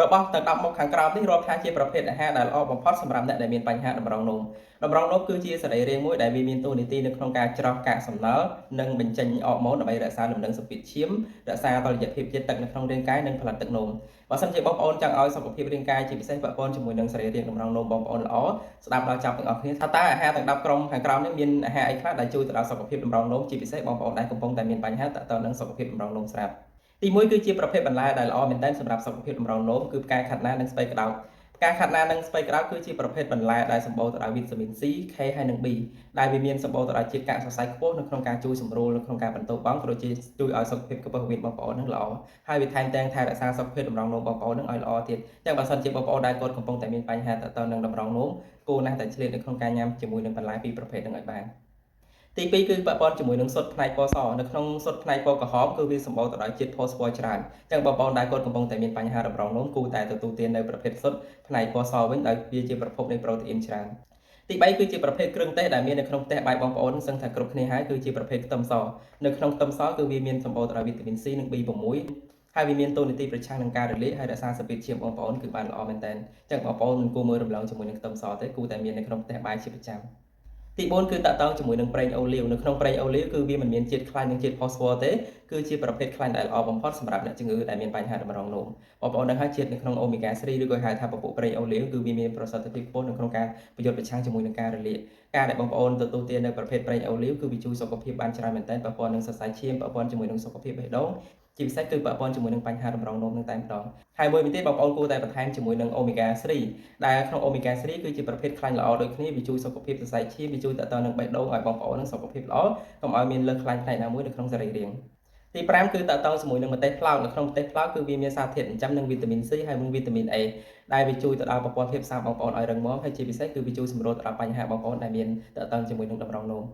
របស់ទាំង10មុខខាងក្រោមនេះរាប់ថាជាប្រភេទអាហារដែលល្អបំផុតសម្រាប់អ្នកដែលមានបញ្ហាតម្រងនោមតម្រងនោមគឺជាសរីរាង្គមួយដែលវាមានតួនាទីនៅក្នុងការច្រោះកាកសំណល់និងបញ្ចេញអរម៉ូនដើម្បីរក្សាលំនឹងសម្ពាធឈាមរក្សាតុល្យភាពជាតិទឹកនៅក្នុងរាងកាយនិងផលិតទឹកនោមបើសិនជាបងប្អូនចង់ឲ្យសុខភាពរាងកាយជាពិសេសពាក់ព័ន្ធជាមួយនឹងសរីរាង្គតម្រងនោមបងប្អូនល្អស្ដាប់ដល់ចប់ទាំងអស់គ្នាថាតើអាហារទាំង10ក្រុមខាងក្រោមនេះមានអាហារអីខ្លះដែលជួយទៅដល់សុខភាពតម្រងនោមជាពិសេសបងប្អូនដែលកំពុងតែមានបញ្ហាទាក់ទងនឹងសុខភាពតម្រងនោមស្រាប់ទី1គឺជាប្រភេទបន្លែដែលល្អមែនទែនសម្រាប់សុខភាពតម្រងនោមគឺផ្កាខាត់ណានិងស្ពៃក្តោបផ្កាខាត់ណានិងស្ពៃក្តោបគឺជាប្រភេទបន្លែដែលសម្បូរទៅដោយវីតាមីន C K ហើយនិង B ដែលវាមានសម្បូរទៅដោយជាតិកាកសរសៃខ្ពស់នៅក្នុងការជួយសម្រួលនៅក្នុងការបន្ទោបង់ក៏ដូចជាជួយឲ្យសុខភាពក្រពះវៀនបងប្អូននឹងល្អហើយវាថែមទាំងថែរក្សាសុខភាពតម្រងនោមបងប្អូននឹងឲ្យល្អទៀតចឹងបើសិនជាបងប្អូនដែលគាត់កំពុងតែមានបញ្ហាទាក់ទងនឹងតម្រងនោមគួរណាស់តែឆ្លៀតនៅក្នុងការញ៉ាំជាមួយនឹងបន្លែពីរប្រភេទនឹងឲ្យបានទី2គឺពាក់ព័ន្ធជាមួយនឹងសុទ្ធផ្នែកពណ៌សនៅក្នុងសុទ្ធផ្នែកពណ៌ក្រហមគឺវាសម្បូរទៅដោយជាតិផូស្វ័រច្រើនអញ្ចឹងបងប្អូនដែលគាត់កំពុងតែមានបញ្ហាតម្រងនោមគួរតែទទួលទាននៅប្រភេទសុទ្ធផ្នែកពណ៌សវិញដោយវាជាប្រភពនៃប្រូតេអ៊ីនច្រើនទី3គឺជាប្រភេទគ្រឿងទេសដែលមាននៅក្នុងផ្ទះបាយបងប្អូនសឹងថាគ្រប់គ្នាហើយគឺជាប្រភេទខ្ទឹមសនៅក្នុងខ្ទឹមសគឺវាមានសម្បូរទៅដោយវីតាមីន C និង B6 ហើយវាមានតួនាទីប្រឆាំងនឹងការរលាកហើយរក្សាសម្ពាធឈាមបងប្អូនគឺបានល្អមែនទែនអញ្ចឹងបងប្អូនមិនគួរមើលរំលងជាមួយនឹងខ្ទឹមសទេគួរតែមាននៅក្នុងផ្ទះបាយជាប្រចាំទី4គឺទាក់ទងជាមួយនឹងប្រេងអូលីវនៅក្នុងប្រេងអូលីវគឺវាមិនមានជាតិខ្លាញ់និងជាតិផូស្វ័រទេគឺជាប្រភេទខ្លាញ់ដែលល្អបំផុតសម្រាប់អ្នកជំងឺដែលមានបញ្ហាតម្រងនោមបងប្អូនដឹងហើយជាតិនៅក្នុងអូមេហ្គា3ឬក៏ហៅថាពពួកប្រេងអូលីវគឺវាមានប្រសិទ្ធភាពខ្ពស់នៅក្នុងការប្រយុទ្ធប្រឆាំងជាមួយនឹងការរលាកការដែលបងប្អូនទទួលទាននៅប្រភេទប្រេងអូលីវគឺវាជួយសុខភាពបានច្រើនមែនទែនពាក់ព័ន្ធនឹងសរសៃឈាមពាក់ព័ន្ធជាមួយនឹងសុខភាពបេះដូងជាពិសេសគឺពាក់ព័ន្ធជាមួយនឹងបញ្ហាតម្រងនោមនឹងតែម្ដងហើយមួយវិញទៀតបងប្អូនគួរតែបន្ថែមជាមួយនឹងអូមេហ្គា3ដែលក្នុងអូមេហ្គា3គឺជាប្រភេទខ្លាញ់ល្អដូចគ្នាវាជួយសុខភាពសរសៃឈាមវាជួយតទៅនឹងបេះដូងឲ្យបងប្អូននឹងសុខភាពល្អកុំឲ្យមានលើសខ្លាញ់ផ្នែកណាមួយនៅក្នុងសរីរាង្គទី5គឺទាក់ទងជាមួយនឹងម្ទេសផ្លោកនៅក្នុងម្ទេសផ្លោកគឺវាមានសារធាតុចិញ្ចឹមនិងវីតាមីន C ហើយនិងវីតាមីន A ដែលវាជួយទៅដល់ប្រព័ន្ធភាពស៊ាំបងប្អូនឲ្យរឹងមាំហើយជាពិសេសគឺវាជួយសម្រួលទៅដល់បញ្ហាបងប្អូនដែលមានទាក់ទងជាមួយនឹងតម្រងនោម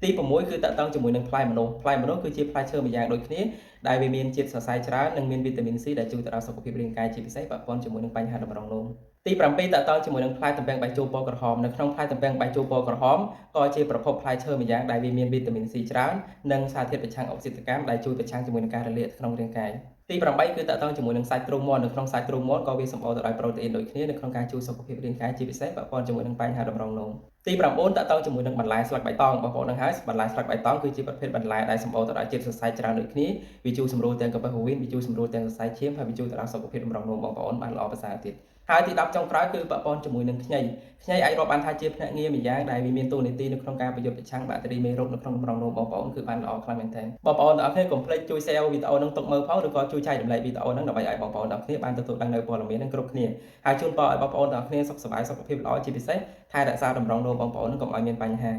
ទី6គឺទាក់ទងជាមួយនឹងផ្លែម្នាស់ផ្លែម្នាស់គឺជាផ្លែឈើមួយយ៉ាងដូចគ្នាដែលវាមានជាតិសរសៃច្រើននិងមានវីតាមីន C ដែលជួយទៅដល់សុខភាពរាងកាយជាពិសេសពាក់ព័ន្ធជាមួយនឹងបញ្ហាតម្រងនោមទី7ទាក់ទងជាមួយនឹងផ្លែទំពាំងបាយជូរពណ៌ក្រហមនៅក្នុងផ្លែទំពាំងបាយជូរពណ៌ក្រហមក៏ជាប្រភពផ្លែឈើមួយយ៉ាងដែលវាមានវីតាមីន C ច្រើននិងសារធាតុប្រឆាំងអុកស៊ីតកម្មដែលជួយប្រឆាំងជាមួយនឹងការរលាកក្នុងរាងកាយទី8គឺទាក់ទងជាមួយនឹងសាច់ទ្រូងមាន់នៅក្នុងសាច់ទ្រូងមាន់ក៏វាសម្បូរទៅដោយប្រូតេអ៊ីនដូចគ្នានៅក្នុងការជួយសុខភាពរាងកាយជាពិសេសពាក់ព័ន្ធជាមួយនឹងបញ្ហាតម្រងនោមទី9ទាក់ទងជាមួយនឹងបន្លែស្លឹកបៃតងបងប្អូននឹងហើយបន្លែស្លឹកបៃតងគឺជាប្រភេទបន្លែដែលសម្បូរទៅដោយជាតិសរសៃច្រើនដូចគ្នាវាជួយសម្រួលទាំងក្រពះពោះវៀនវាជួយសម្រួលទាំងសរសៃឈាមហើយវាជួយទៅដល់សុខភាពតម្រងនោមបងប្អូនបានល្អប្រសើរទៀតហើយទី10ចុងក្រោយគឺពាក់ព័ន្ធជាមួយនឹងខ្ញីខ្ញីអាចរាប់បានថាជាភ្នាក់ងារម្យ៉ាងដែលវាមានតួនាទីនៅក្នុងការប្រយុទ្ធប្រឆាំងបាក់តេរីមេរោគនៅក្នុងតម្រងនោមបងប្អូនគឺបានល្អខ្លាំងមែនទែនបងប្អូនទាំងអស់គ្នាកុំភ្លេចជួយ share វីដេអូនឹងទុកមើលផងឬក៏ជួយចែករំលែកវីដេអូនឹងដើម្បីឲ្យបងប្អូនទាំងអស់គ្នាបានទទួលដឹងនៅព័ត៌មាននឹងគ្រប់គ្នាហើយជូនពរឲ្យបងប្អូនទាំងអស់គ្នាសុខសប្បាយសុខភាពល្អជាពិសេសថែរក្សាតម្រងនោមបងប្អូននឹងកុំឲ្យមានបញ្ហា។